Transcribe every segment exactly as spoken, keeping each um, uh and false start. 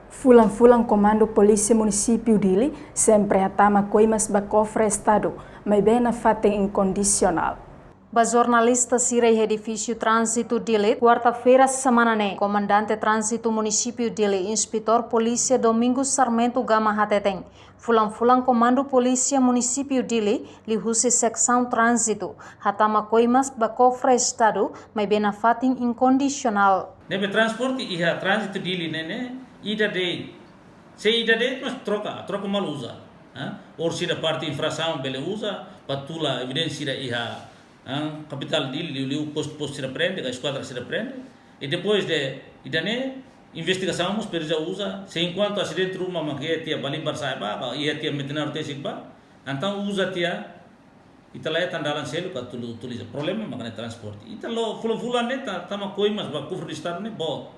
Fulan-fulan Komandu Polísia Munisípiu Dili sempre hatama koimas ba kofre Estadu, maibé nafatin inkondisionál. Ba jornalista sira iha edifísiu Tránzitu Dili, kuarta-feira semana ne'e, Komandante Tránzitu Munisípiu Dili, Inspetór Polísia Domingos Sarmento Gama hateten, fulan-fulan Komandu Polísia Munisípiu Dili, liuhusi Seksaun Tránzitu, hatama koimas ba kofre Estadu, maibé nafatin inkondisionál. Ne'ebé transporte iha Tránzitu Dili ne'e ne'e, ida de'it. Se ida de'it, mas troka, troka malu uza. Ha? Ou sira parte infrasaun bele uza, para tula evidénsia sira iha, ha? Kapitál Dili, liuliu postu-postu sira prende, ka eskuadra sira prende. I depois de ida-ne'e, investigasaun mós presiza uza, se enkuantu asidente ruma mak iha tiha ba limpar sa'e ba, ba iha tiha metin aru tesik ba, entaun uza tiha, ita la hetan dalan seluk atu utiliza. Problema mak ne'e transporte. Ita la'o fulan-fulan ne'e ta-, tama koimas ba kofre Estadu ne'e boot.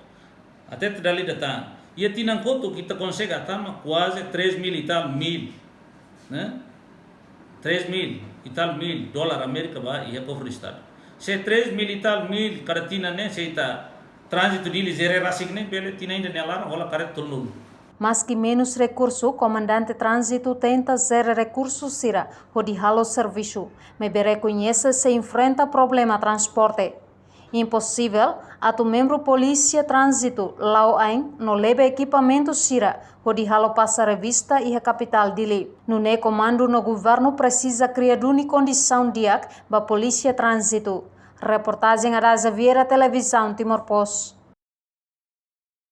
Até te dali datan. Iha tinan kotuk ita konsege hatama kuaze três mil e tal mil, né? Três mil e tal mil dólar Amérika ba iha kofre Estadu. Se três mil e tal mil kada tinan ne'e, se ita Tránzitu Dili jere rasik ne'e, bele tinan ida nia laran hola kareta tolunulu. Maski menus rekursu, Komandante Tránzitu tenta jere rekursu sira hodi halo servisu, maibé rekoñese sei enfrenta problema transporte. Imposivel atu membru Polísia Tránzitu la'o ain no leba ekipamentu sira hodi halo pasa revista iha kapitál Dili. Nune'e Komandu no Governu presiza kria duni kondisaun di'ak ba Polísia Tránzitu. Reportajen Adaza Vieira, Televizaun Timor Post.